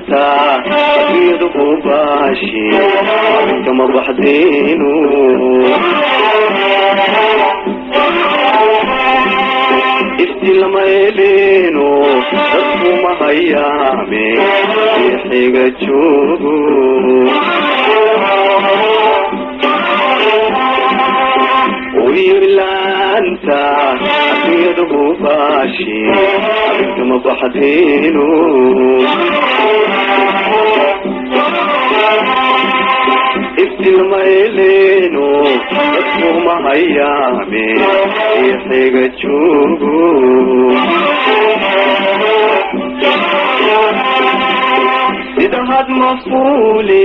ilaanta adduunyadu baashi kama baxdeenu ifti lama eleeno dadku ma hayaame xiga joogo ilaanta adduunyadu baashi kama baxdeenu ifti lama eleeno dadku ma hayaame xiga joogo sida had mafuuli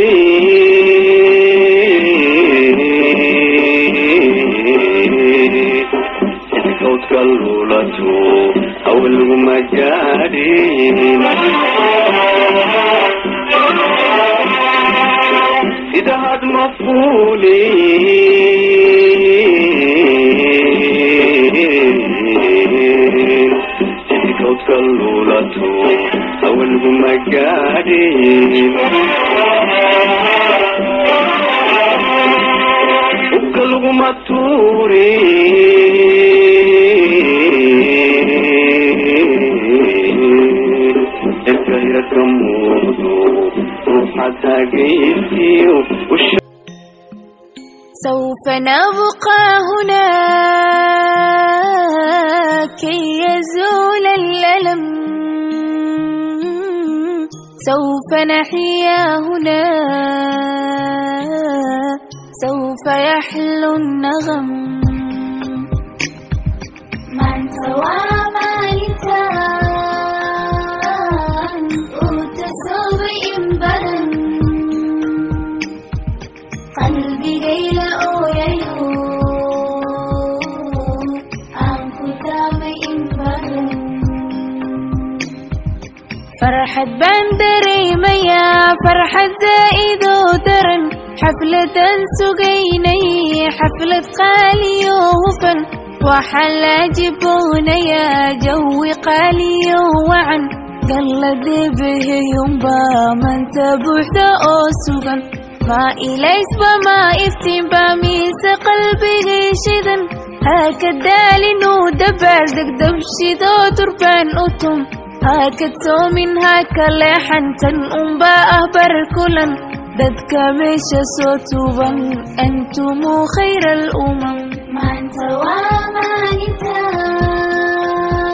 sida kawdka luulato awal laguma gaadhin sida had mafuuli sida kawdka luulato awal laguma gaadhin hubka laguma tuurin cirka hirka muuqdo ruuxa taagaysiyo سوف نبقى هنا كي يزول الألم سوف نحيا هنا سوف يحلو النغم من سوى مالتان أتصب إنبرا قلبي ليلة أويايو أنكتام إنبرا فرحة بندريميا فرحة زائد ودرن حفلة سقيني حفلة قالي وفن وحلا جبونيا جوي قالي وعن قلد به ينبا من تبوح أوسغن ما إليس بما إفتن بميس قلبي شدن هكذا لنو دبال دقدب شدو تربان أتم هكذا من هكا لحنتن أمبا أهبر كلن dadka meesha soo tuban antumu khayra al-umam maanta waa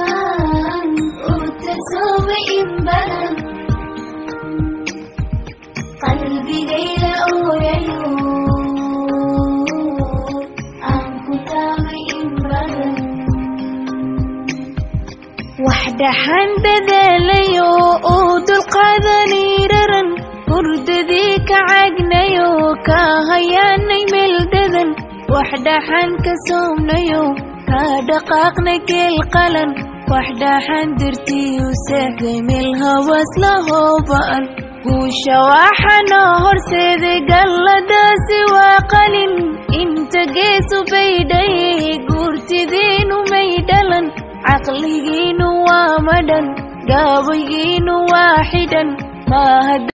maalintaan utasooba in badan qalbigayla ooyayo aan ku taamay in badan wax dhaxan dadaalayo oo dulqaadanay raran hurdadii ka caagnayo ka hayaanay meel dadan wax dhaxan ka soomnayo ka dhaqaaqnay keel qalan wax dhaxan dartiiu seexday meel hawaas lahoo ba'an guusha waxaanoo horseeday galladaasi waa qalin inta geesu baydhay guurtidiinu may dhalan caqligiinu waa madhan gaabaygiinu waa xidhan maaha.